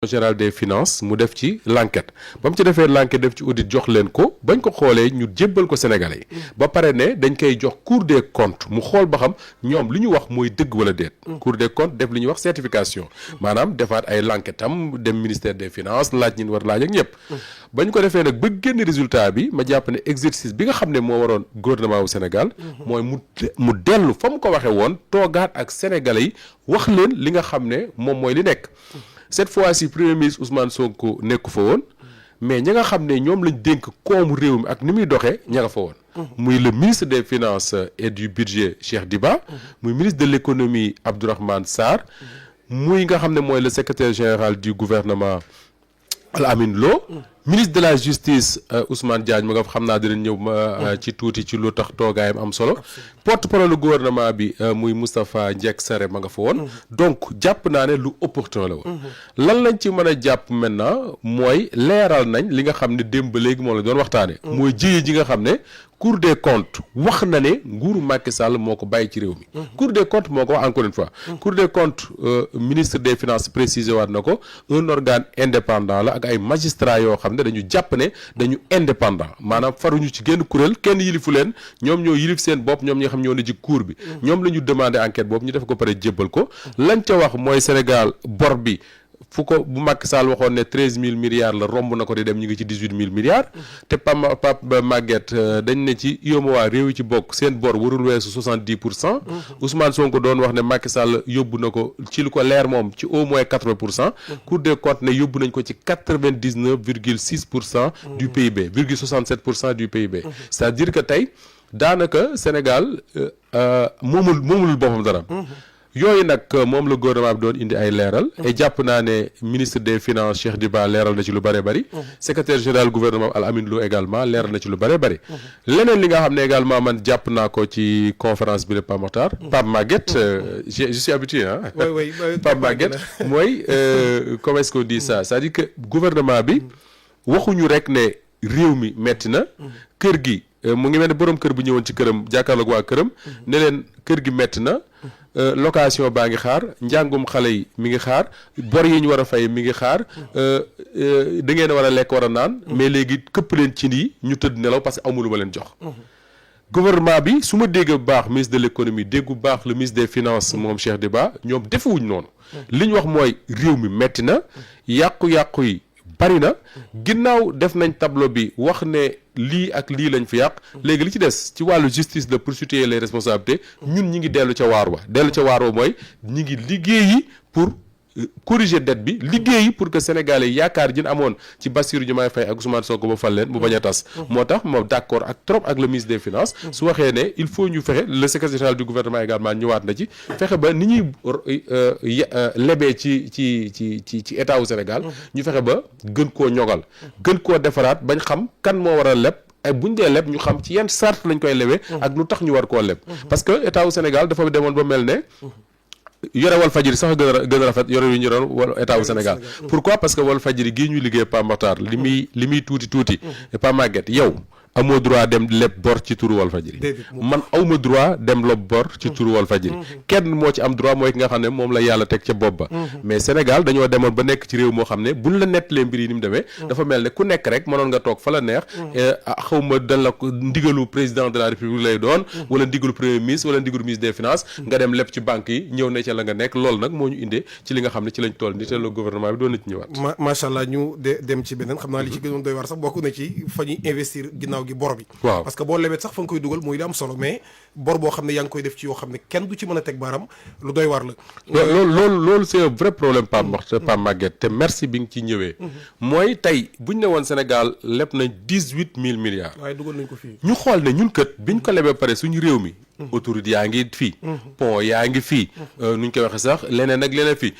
général des finances mu def ci l'enquête ba mu ci defee l'enquête def ci audit jox leen ko bañ ko xoolee ñu jébbal ko Sénégalais yi ba pare ne dañ koy jox Cour des comptes mu xool ba xam ñoom li ñu wax mooy dëgg wala déet. Cour des comptes def li ñuy wax certification maanaam defaat ay l'enquête am dem ministère des finances laaj ñin war laaj ak ñëpp. bañ ko defee nag ba génn résultat bi ma jàpp ne exercice bi nga xam ne moo waroon gouvernement wu Sénégal. mooy mu dellu fa mu ko waxee woon toogaat ak Sénégalais yi wax leen li nga xam ne moom mooy li nekk. cette fois-ci premier ministre Ousmane Sonko nekku fa woon mais ña nga xam ne ñoom lañ dénk koomu réew mi ak ni muy doxee ña nga fa woon. muy le ministre des finances et du budget Cheikh Diba. muy ministre de l'économie Abdourahmane Sarr. muy nga xam ne mooy le secrétaire général du gouvernement Al Amin Lo. ministre de la justice Ousmane Diagne ma nga xam naa dinañ ñëw ci tuuti ci lu tax toogaayam am solo. porte-parole gouvernement bi muy Moustapha Ndiek Sare ma nga fa woon. donc jàpp naa ne lu opportun la woon. lan lañ ci mën a jàpp maintenant mooy leeral nañ li nga xam ne démb ba léegi moom la doon waxtaane mooy jëye ji nga xam ne Cour des comptes wax na ne nguuru Macky Sall moo ko bàyyi ci réew mi. Cour des comptes moo ko wax encore une fois. Cour des comptes ministre des finances précisé waat na ko un organe indépendant la ak ay magistrats yoo xam ne dañu jàpp ne dañu indépendant maanaam faruñu ci génn kuréel kenn yilifu leen ñoom ñoo yilif seen bopp ñoom ñi nga xam ñoo ne ci cour bi. ñoom la ñu demandé enquête boobu ñu def ko pare jébbal ko lañ ca wax mooy Sénégal bor bi. fu ko bu Macky Sall waxoon ne 13000 milliards la romb na ko di dem ñu ngi ci 18000 milliards. te Pape Maguette dañ ne ci UEMOA réew yi ci bokk seen bor warul weesu 70%. Ousmane Sonko doon wax ne Macky Sall yóbbu na ko ci lu ko leer moom ci au moins 80%. Cour des comptes ne yóbbu nañ ko ci 99,6% du PIB 0,67% du PIB. c'est-à-dire que tey daanaka Sénégal moomul boppam dara. yooyu nag moom la gouvernement bi doon indi ay leeral. et jàpp naa ne ministre des finances Cheikh Diba leeral na ci lu bëree bëri. secrétaire général gouvernement Al Amin Lo également leeral na ci lu bëree bëri. leneen li nga xam ne également man jàpp naa ko ci conférence bi de Pape Makhtar. Pape Maguette je suis habitué ah. oui Pape Maguette mooy comment est-ce qu'on dit ça c'est-à-dire que gouvernement bi waxuñu rek ne réew mi metti na. kër gi mu ngi mel ne borom kër bu ñëwoon ci këram jàkkaarloog waa këram. ne leen kër gi metti na. location baa ngi xaar njàngum xale yi mi ngi xaar bor yi ñu war a fay mi ngi xaar da ngeen a war a lekk war a naan mais léegi këpp leen ci nii ñu tëdd nelaw parce que amul lu ma leen jox. gouvernement bi su ma dégg bu baax ministre de l'économie dégg bu baax le ministre des finances moom Cheikh Diba ñoom defuwuñ noonu. li ñu wax mooy réew mi metti na yàqu-yàqu yi bari na ginnaaw def nañ tableau bi wax ne lii ak lii lañ fi yàq léegi li ci des ci wàllu justice la pour situer les responsabilités ñun ñi ngi dellu ca waar wa mooy ñi ngi liggéeyi pour corriger dette bi liggéeyi pour que sénégalais yaakaar jën amoon ci Bassirou Diomaye Faye ak Ousmane Sonko ba fal leen mu bañ a tas moo tax moo d'accord ak trop ak le ministre des finances su waxee ne il faut ñu fexe le secrétaire général du gouvernement également ñëwaat na ci fexe ba ni ñuy lebee ci état wu Sénégal ñu fexe ba gën koo ñogal gën koo defaraat bañ xam kan moo war a leb ay buñ dee leb ñu xam ci yenn sart lañ koy lebee ak lu tax ñu war koo leb parce que état wu Sénégal dafa demoon ba mel ne yore Walfadjri sax gën a rafet yore yu ñu doon wala état wu Sénégal pourquoi parce que Walfadjri gii ñuy liggéey Pape Makhtar li muy tuuti Pape Maguette yow amoo droit dem leb bor ci turu Walfadjri man awma droit dem leb bor ci turu Walfadjri kenn moo ci am droit mooy ki nga xam ne moom la yàlla teg ca bopp ba mais Sénégal dañoo demoon ba nekk ci réew moo xam ne buñ la nettalee mbir yi ni mu demee dafa mel ne ku nekk rek mënoon nga toog fa la neex xawma dañ la ko ndigalu président de la république lay doon wala ndigalu premier ministre wala ndigalu ministre des finances nga dem leb ci banque yi ñëw ne ca la nga nekk loolu nag moo ñu indee ci li nga xam ne ci lañ toll ni te le gouvernement bi doon na ci ñëwaat macha allah ñu dem ci beneen xam naa li ci gënoon doy war sax bokk na ci fa ñuy investir ginnaaw gi bor bi waaw parce que boo lebet sax fa nga koy dugal muy li am solo mais bor boo xam ne yaa ngi koy def ci yoo xam ne kenn du ci mën a teg baaram lu doy war la loolu c'est un vrai problème Pape Maguette te merci bi nga ci ñëwee mooy tey buñ ne woon Sénégal leb nañ 18000 milliards waaye dugal nañ ko fii ñu xool ne ñun kët biñ ko lebee pare suñu réew mi autoroute yaa ngi fii pont yaa ngi fii nuñ koy waxee sax leneen ak leneen fii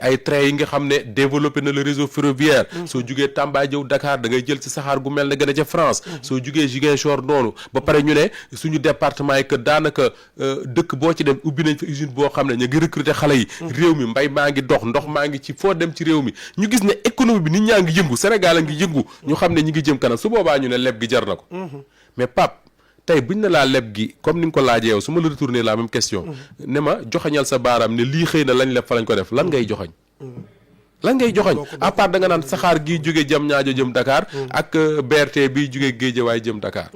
ay train yi nga xam ne développé na le réseau ferroviaire soo jugee Tamba jëw Dakar da ngay jël ci saxaar gu mel ne gën a ca France soo jugee Ziguinchor noonu ba pare ñu ne suñu département yi que daanaka dëkk boo ci dem ubbi nañ fa usine boo xam ne ñu ngi recruter xale yi réew mi mbay maa ngi dox ndox maa ngi ci foo dem ci réew mi ñu gis ne économie bi nit ñaa ngi yëngu Sénégal a ngi yëngu ñu xam ne ñi ngi jëm kanam su boobaa ñu ne leb gi jar na ko mais Pape tey buñ ne laa leb gi comme ni nga ko laajee yow su ma la retourner la même question ne ma joxañal sa baaraam ne lii xëy na lañ leb fa lañ ko def lan ngay joxañ lan ngay joxoñ à part da nga naan saxaar gi jóge jam ñaajo jëm Dakar ak BRT bi jóge Guédiawaye jëm Dakar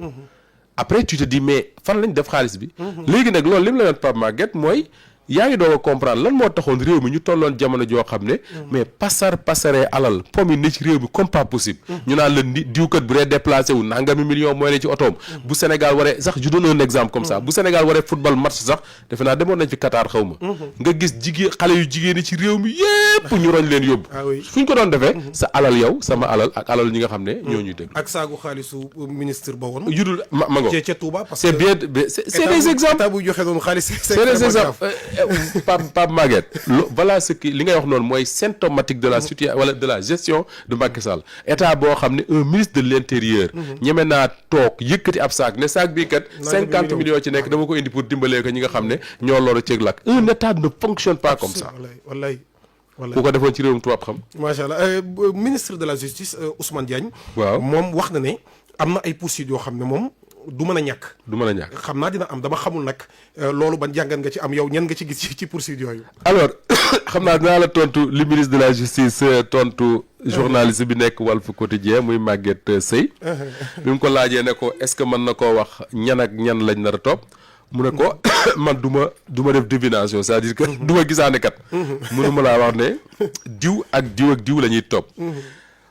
après tu te dis mais fan lañ def xaalis bi léegi nag loolu li mu la doon Pape Maguette mooy yaa ngi doog a comprendre lan moo taxoon réew mi ñu tolloon jamono joo xam ne mais pasaree alal pom yi ne ci réew mi comme pas possible ñu naan la diwkat bu dee déplacé wu nangami million mooy ne ci otoom bu Sénégal waree sax je donne un exemple comme ça bu Sénégal waree football match sax defe naa demoon nañ fi Qatar xaw ma nga gis jigéen xale yu jigéen yi ci réew mi yépp ñu roñ leen yóbbu fu ñu ko doon defee sa alal yow sama alal ak alal ñi nga xam ne ñoo ñuy dégg ak saagu xaalisu ministre ba woon yudul ma ngo ca Touba parce c'est bien c'est des exemples état bu joxe noonu xaalis c'est des exemples Pape Maguette voilà ce qui li ngay wax noonu mooy symptomatique de la situation wala de la gestion de Macky Sall état boo xam ne un ministre de l'intérieur ñeme naa toog yëkkati ab saak ne saak bii kat 50 millions ci nekk dama ko indi pour dimbalee ko ñi nga xam ne ñoo loru ceeg lakk un état ne fonctionne pas comme ça wallaay ku ko defoon ci réewum tubaab xam macha allah ministre de la justice Ousmane Diagne waaw moom wax na ne am na ay poursuites yoo xam ne moom du mën a ñàkk xam naa dina am dama xamul nag loolu ban jàngat nga ci am yow ñen nga ci gis ci poursuites yooyu alors xam naa dinaa la tontu li ministre de la justice tontu journaliste bi nekk Walf Quotidien muy Maguette Seye bi mu ko laajee ne ko est-ce que mën na koo wax ñan ak ñan lañ nar a topp mu ne ko man du ma def divination c'est-à-dire que du ma gisaane kat mënuma laa wax ne diw ak diw la ñuy topp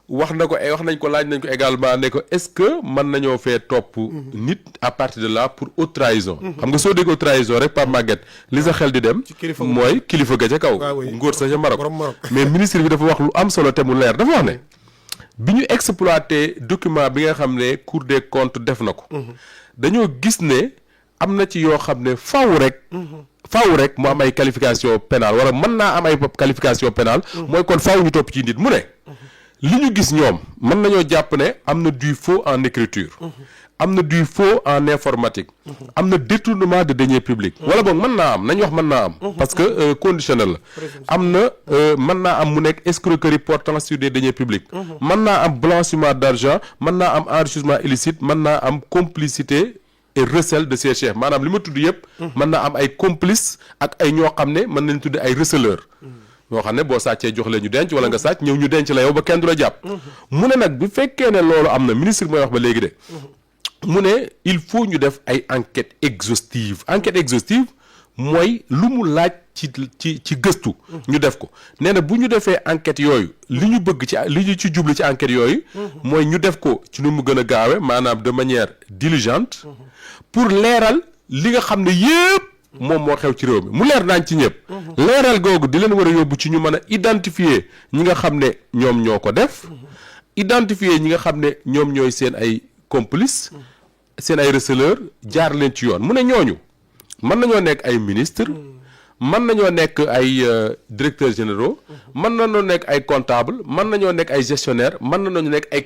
wax nañ ko laaj nañ ko également ne ko est-ce que mën nañoo fee topp nit à partir de là pour haute trahison xam nga soo dégg haute trahison rek Pape Maguette li sa xel di dem mooy kilifa ga ca kaw ngóor sa ca Maroc mais ministre bi dafa wax lu am solo te mu leer dafa wax ne bi ñu exploité document bi nga xam ne Cour des comptes def na ko dañoo gis ne am na ci yoo xam ne faaw rek mu am ay qualification pénale wala mën naa am ay qualification pénale mooy kon faaw ñu topp ci nit mu ne li ñu gis ñoom mën nañoo jàpp ne am na du faux en écriture am na du faux en informatique am na détournement de deniers publics wala boog mën naa am nañ wax mën naa am parce que conditionnel la am na mën naa am mu nekk escroquerie portant sur des deniers publics mën naa am blanchiment d'argent mën naa am enrichissement illicite mën naa am complicité et recel de ses chefs maanaam li ma tudd yëpp mën naa am ay complices ak ay ñoo xam ne mën nañ tudd ay receleurs ñoo xam ne boo sàccee jox leen ñu denc wala nga sàcc ñëw ñu denc la yow ba kenn du la jàpp mu ne nag bu fekkee ne loolu am na ministre mooy wax ba léegi de mu ne il faut ñu def ay enquête exhaustive mooy lu mu laaj ci gëstu ñu def ko nee na bu ñu defee enquête yooyu li ñu bëgg li ñu ci jublu ci enquête yooyu mooy ñu def ko ci nu mu gën a gaawe maanaam de manière diligente pour leeral li nga xam ne yëpp moom moo xew ci réew mi mu leer naañ ci ñëpp leeral googu di leen war a yóbbu ci ñu mën a identifier ñi nga xam ne ñoom ñoo ko def identifier ñi nga xam ne ñoom ñooy seen ay complices seen ay receleurs jaar leen ci yoon mu ne ñooñu mën nañoo nekk ay ministres mën nañoo nekk ay directeurs généraux mën nañoo nekk ay comptables mën nañoo nekk ay gestionnaires mën nañoo nekk ay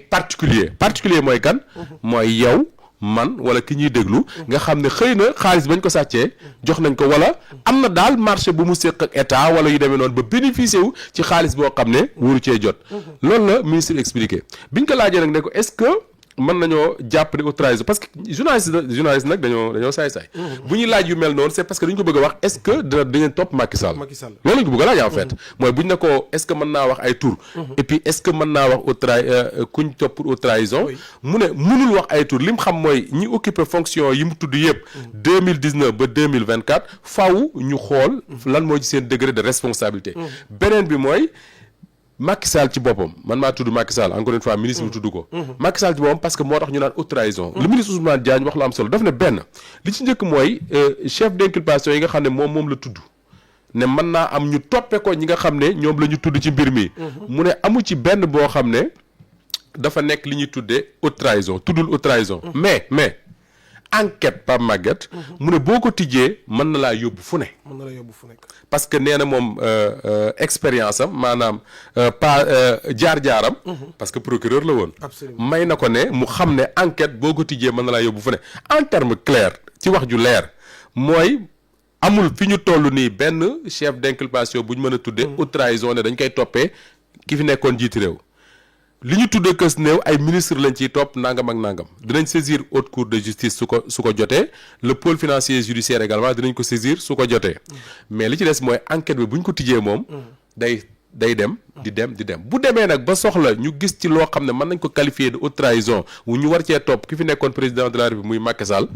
particulier mooy kan mooy yow man wala ki ñuy déglu nga xam ne xëy na xaalis bañ ko sàccee jox nañ ko wala am na daal marché bu mu séq ak état wala yu demee noonu ba bénéficier wu ci xaalis boo xam ne waru cee jot loolu la ministre expliqué biñ ko laajee nag ne ko est-ce que mën nañoo jàpp ne haute trahison parce que journaliste nag dañoo saay-saay bu ñuy laaj yu mel noonu c'est parce que dañu ko bëgg a wax est-ce que dinañ topp Macky Sall loolu lañu ko bëgg a laaj en fait mooy buñ ne ko est-ce que mën naa wax ay tur et puis est-ce que mën naa wax kuñ topp pour haute trahison mu ne mënul wax ay tur li mu xam mooy ñi occupé fonction yi mu tudd yëpp 2019 ba 2024 faaw ñu xool lan moo ci seen degré de responsabilité beneen bi mooy Macky Sall ci boppam man maa tudd Macky Sall encore une fois ministre bi tudd ko Macky Sall ci boppam parce que moo tax ñu naan haute trahison le ministre Ousmane Diagne wax lu am solo daf ne benn li ci njëkk mooy chef d'inculpation yi nga xam ne moom la tudd ne mën naa am ñu toppe ko ñi nga xam ne ñoom la ñu tudd ci mbir mi mu ne amu ci benn boo xam ne dafa nekk li ñuy tuddee haute trahison tuddul haute trahison mais enquête Pape Maguette mu ne boo ko tijjee mën na laa yóbbu fu ne parce que nee na moom expérience am maanaam jaar-jaaram parce que procureur la woon may na ko ne mu xam ne enquête boo ko tijjee mën na laa yóbbu fu ne en terme clair ci wax ju leer mooy amul fi ñu toll nii benn chef d'inculpation bu ñu mën a tuddee haute trahison ne dañ koy toppee ki fi nekkoon jiiti réew li ñu tuddee kës néew ay ministre lañ ciy topp nangam ak nangam dinañ saisir haute cour de justice su ko jotee le pôle financier judiciaire également dinañ ko saisir su ko jotee mais li ci des mooy enquête bi bu ñu ko tijjee moom day day dem di dem bu demee nag ba soxla ñu gis ci loo xam ne mën nañ ko qualifier de haute trahison wu ñu war cee topp ki fi nekkoon président de la République muy Macky Sall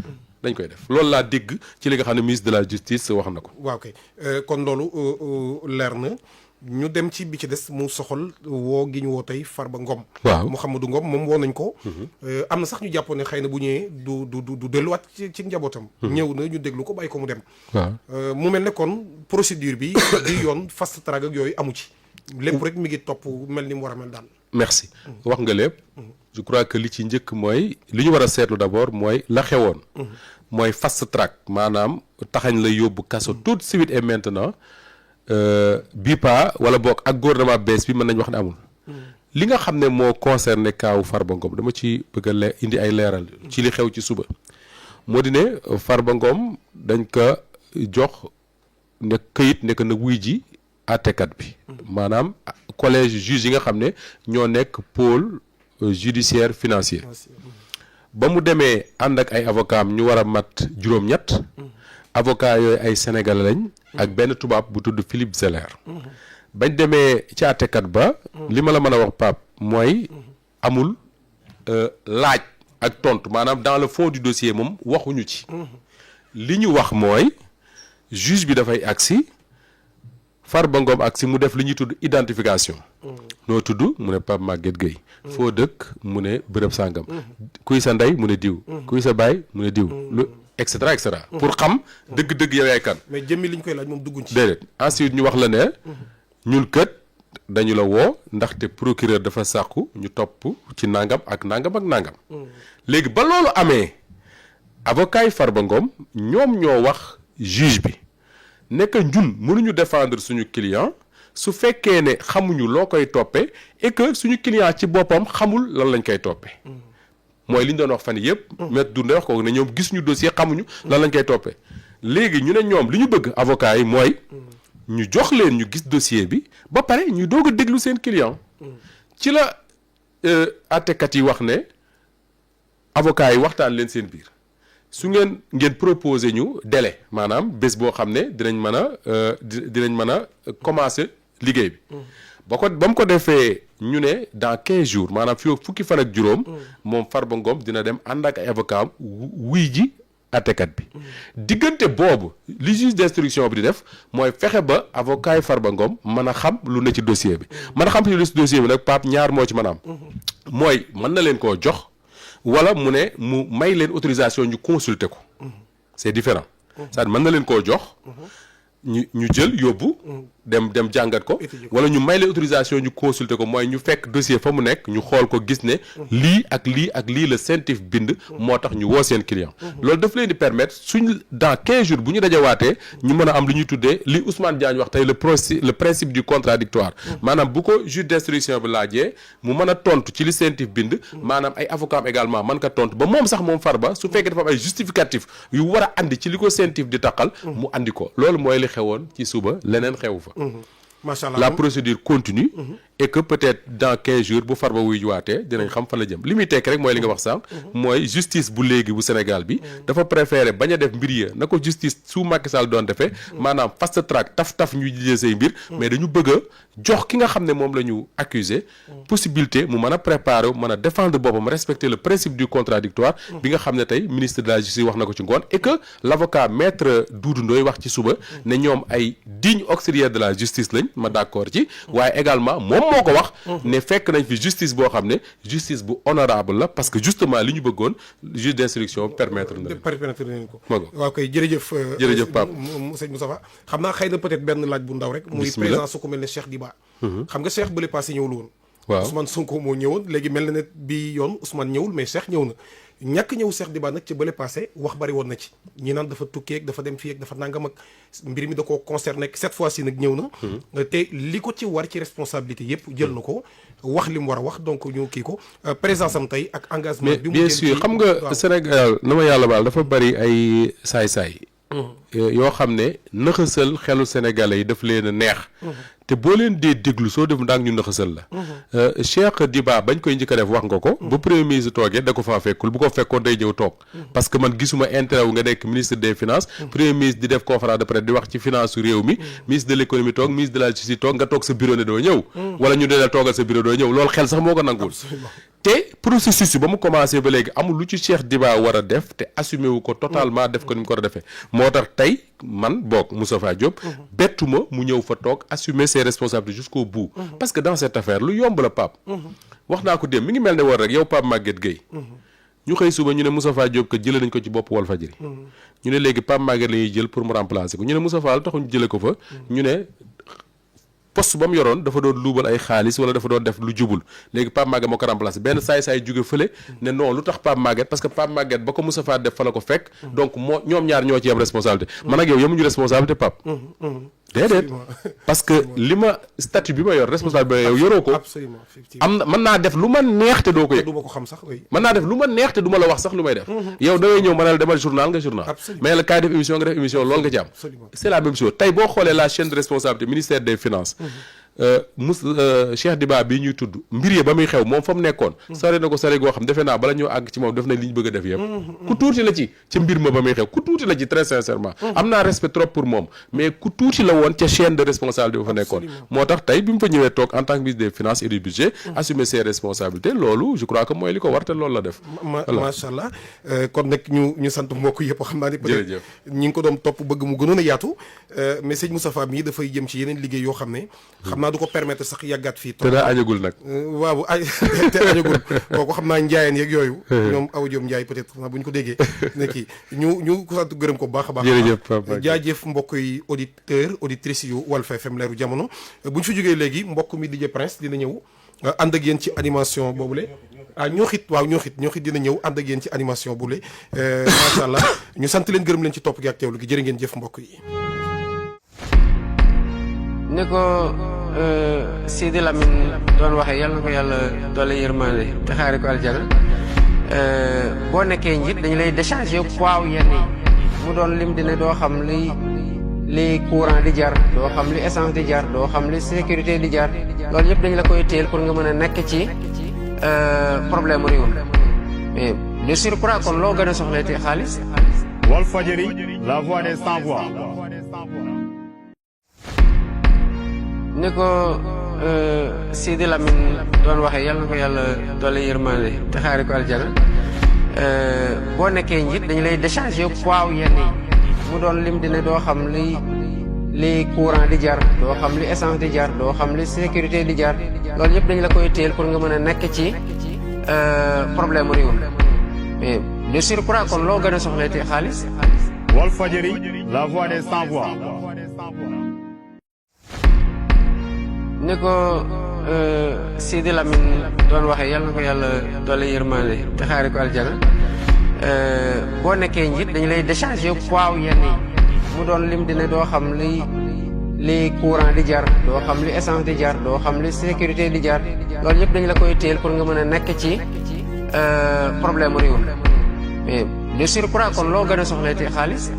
dañ koy def loolu laa dégg ci li nga xam ne ministre de la justice wax na ko. waaw kay kon loolu leer na ñu dem ci bi ci des mu soxal woo gi ñu woo tey Farba Ngom. waaw Mouhamadou Ngom moom woo nañ ko. am na sax ñu jàppoon ne xëy na bu ñëwee du delluwaat ci njabootam. ñëw na ñu déglu ko bàyyi ko mu dem. waaw mu mel ne kon procédure bi di yoon fast track ak yooyu amu ci. lépp rek mi ngi topp mel ni mu war a mel daal. merci wax nga lépp. je crois que li ci njëkk mooy li ñu war a seetlu d'abord mooy la xewoon. mooy fast track maanaam taxañ la yóbbu kaso tout de suite et maintenant. bii pa wala boog ak gouvernement bees bi mën nañu wax ne amul. li nga xam ne moo concerné kaawu Farba Ngom dama ci bëgg a indi ay leeral ci li xew ci suba moo di ne Farba Ngom dañ ko jox ne këyit ne ko na wuy ji àttekat bi maanaam collège juge yi nga xam ne ñoo nekk pôle judiciaire financier ba mu demee ànd ak ay avocat am ñu war a mat juróom-ñett avocat yooyu ay sénégalais lañ ak benn tubaab bu tudd Philippe Zeller bañ demee ci àttekat ba li ma la mën a wax Pape mooy amul laaj ak tontu maanaam dans le fond du dossier moom waxuñu ci li ñu wax mooy juge bi dafay agsi Farba Ngom agsi mu def li ñuy tudd identification noo tudd mu ne Pape Maguette Gueye foo dëkk mu ne bërëb sàngam kuy sa ndey mu ne diw kuy sa baay mu ne diw et cetera et cetera pour xam dëgg-dëgg yow yaay kan. mais jëmmi li ñu koy laaj moom dugguñ ci. déedéet ensuite ñu wax la ne ñun kët dañu la woo ndaxte procureur dafa sàkku ñu topp ci nangam ak nangam ak nangam. léegi ba loolu amee avocat yi Farba Ngom ñoom ñoo wax juge bi ne que ñun mënuñu défendre suñu client su fekkee ne xamuñu loo koy toppee et que suñu client ci boppam xamul lan lañ koy toppee. mooy li ñu doon wax fan yëpp. maître Doudou wax ko ne ñoom gis ñu dossier xamuñu lan lañ koy toppee. léegi ñu ne ñoom li ñu bëgg avocat yi mooy ñu jox leen ñu gis dossier bi ba pare ñu doog a déglu seen client. ci la àttekat yi wax ne avocat yi waxtaan leen seen biir su ngeen proposer ñu délai maanaam bés boo xam ne dinañ mën a commencer liggéey bi. ba mu ko defee ñu ne dans 15 jours maanaam fii fukki fan ak juróom moom Farba Ngom dina dem ànd ak ay avocat am wuy ji àttekat bi diggante boobu li juge d'instruction bi di def mooy fexe ba avocat yi Farba Ngom mën a xam lu ne ci dossier bi mën a xam lu ne ci dossier bi nag Pape ñaar moo ci mën a am mooy mën na leen koo jox wala mu ne mu may leen autorisation ñu consulter ko c'est différent c'est-à-dire mën na leen koo jox ñu jël yóbbu dem jàngat ko wala ñu may leen autorisation ñu consulter ko mooy ñu fekk dossier fa mu nekk ñu xool ko gis ne lii ak lii la CENTIF bind moo tax ñu woo seen client loolu daf leen di permettre suñ dans 15 jours bu ñu dajawaatee ñu mën a am li ñuy tuddee li Ousmane Diagne wax tey le principe du contradictoire maanaam bu ko juge d'instruction bi laajee mu mën a tontu ci li CENTIF bind maanaam ay avocat am également mën ko tontu ba moom sax moom Farba su fekkee dafa am ay justificatif yu war a andi ci li ko CENTIF di taqal mu andi ko loolu mooy li xewoon ci suba leneen xewu fa. Macha Allah la procédure continue et que peut-être dans 15 jours bu Farba wuy waatee dinañ xam fan la jëm li muy tekk rek mooy li nga wax sànq mooy justice bu léegi bu Sénégal bi dafa préféré bañ a def mbir ya na ko justice su Macky Sall doon defee maanaam fast track taf ñu jëlee say mbir mais dañu bëgg a jox ki nga xam ne moom la ñu accusé possibilité mu mën a préparer mën a défendre boppam respecter le principe du contradictoire bi nga xam ne tey ministre de la justice wax na ko ci ngoon et que l'avocat maître Doudou Ndoye wax ci suba ne ñoom ay digne auxiliaire de la justice lañ ma d'accord ci waaye également moom moo ko wax ne fekk nañ fi justice boo xam ne justice bu honorable la parce que justement li ñu bëggoon juge d'instruction permettre nañ ko waaw kay jërëjëf Pape sëñ Moustapha xam naa xëy na peut-être benn laaj bu ndaw rek muy présence su ko mel ne Cheikh Diba xam nga Cheikh bële passé ñëwul woon waaw Ousmane Sonko moo ñëwoon léegi mel na ne bi yoon Ousmane ñëwul mais Cheikh ñëw na ñàkk ñëw Cheikh Diba nag ci bële passé wax bari woon na ci ñi naan dafa tukkee ak dafa dem fii ak dafa nangam ak mbir mi da koo concerné cette fois-ci nag ñëw na te li ko ci war ci responsabilité yëpp jël na ko wax li mu war a wax donc ñu kii ko présence am tey ak engagement bi mu bien sûr xam nga Sénégal na ma yàlla baal dafa bari ay saay-saay yoo xam ne nëxësal xelu sénégalais yi daf leen a neex te boo leen dee déglu soo def ndax ñu naxasal la. Cheikh Diba bañ koy njëkk a def wax nga ko. ba premier ministre toogee da ko faa fekkul bu ko fekkoon day ñëw toog. parce que man gisuma intérêt wu nga nekk ministre des finances. premier ministre di def conférence de presse di wax ci finance su réew mi. ministre de l' économie toog ministre de la justice toog nga toog sa bureau ne doo ñëw. wala ñu dee la toogal sa bureau doo ñëw loolu xel sax moo ko nangul. te processus yi ba mu commencé ba léegi amul lu ci Cheikh Diba war a def te assumé wu ko totalement def ko ni mu ko war a defee moo tax tey man boog Moustapha Diop bettuma mu ñëw fa toog assumer ses responsabilités jusqu'au bout parce que dans cette affaire lu yomb la Pape wax naa ko dem mi ngi mel ne war rek yow Pape Maguette Gueye ñu xëy suba ñu ne Moustapha Diop que jëlee nañ ko ci bopp Walfadjri ñu ne léegi Pape Maguette la ñuy jël pour mu remplacer ko ñu ne Moustapha lu taxu ñu jëlee ko fa ñu ne poste ba mu yoroon dafa doon luubal ay xaalis wala dafa doon def lu jubul léegi Pape Maguette moo ko remplacé benn saay-saay jóge fële ne non lu tax Pape Maguette parce que Pape Maguette ba ko Moustapha def fa la ko fekk donc moo ñoom ñaar ñoo ci yem responsabilité man ak yow yemuñu responsabilité Pape déedéet parce que li ma statut bi ma yor responsabilité bi yow yoroo ko absolument effectivement am na mën naa def lu ma neex te doo ko yëg du ma ko xam sax mën naa def lu ma neex te du ma la wax sax lu may def yow da ngay ñëw ma ne la demal journal nga journal mais la kaay def émission nga def émission loolu nga ci am c'est la même chose tey boo xoolee la chaîne de responsabilité ministère des finances Cheikh Diba bii ñuy tudd mbir yi ba muy xew moom fa mu nekkoon sori na ko sori goo xam defe naa bala ñoo àgg ci moom def na li ñu bëgg a def yëpp ku tuuti la ci ca mbir ma ba muy xew ku tuuti la ci très sincèrement am naa respect trop pour moom mais ku tuuti la woon ca chaîne de responsabilité ba fa nekkoon moo tax tey bi mu fa ñëwee toog en tant que ministre des finances et du budget assumer ses responsabilités loolu je crois que mooy li ko war te loolu la def macha allah kon nag ñu sant mbokk yëpp xam naa ni peut-être ñi ngi ko doon topp bëgg mu gënoon a yaatu mais sëñ Moustapha mii dafay jëm ci yeneen liggéey yoo xam ne du ko permettre sax yàggaat fii te daa añagul nag waaw te añagul kooku xam naa njaayeen yeeg yooyu ñoom aw Diop Ndiaye peut-être xam naa bu ñu ko déggee ne kii ñu ko sant gërëm ko bu baax a baax jaajëf mbokk yi auditrices yu Walf FM leeru jamono bu ñu fi jógee léegi mbokk mi DJ Prince dina ñëw ànd ak yéen ci animation boobule ñooxit dina ñëw ànd ak yéen ci animation boobule macha allah ñu sant leen gërëm leen ci topp gi ak teewlu gi jërë ngeen jëf mbokk yi ni ko Sidi Lamine doon waxee yàlla na ko yàlla doole yërmande te xaari ko aljana boo nekkee njiit dañu lay décharger poids yenn yi mu doon lim dina doo xam li courant di jar doo xam li essence di jar doo xam li sécurité di jar loolu yëpp dañu la koy téel pour nga mën a nekk ci problème réew mais de surcroît kon loo gën a soxla te xaalis. Walfadjri, la voix des sans voix. ni ko Sidi Lamine doon waxee yàlla na ko yàlla doole yërmande te xaari ko aljana boo nekkee njiit dañu lay décharger poids yenn yi mu doon lim dina doo xam li courant di jar doo xam li essence di jar doo xam li sécurité di jar loolu yëpp dañu la koy téel pour nga mën a nekk ci problème réew mais de surcroît kon loo gën a soxla te xaalis. Walfadjri, la voix des sans voix. ni ko Sidi Lamine doon waxee yàlla na ko yàlla doole yërmande te xaari ko aljana boo nekkee njiit dañu lay décharger poids yenn yi mu doon lim dina doo xam li courant di jar doo xam li essence di jar doo xam li sécurité di jar loolu yëpp dañu la koy téel pour nga mën a nekk ci problème réew mais de surcroît kon loo gën a soxla te xaalis.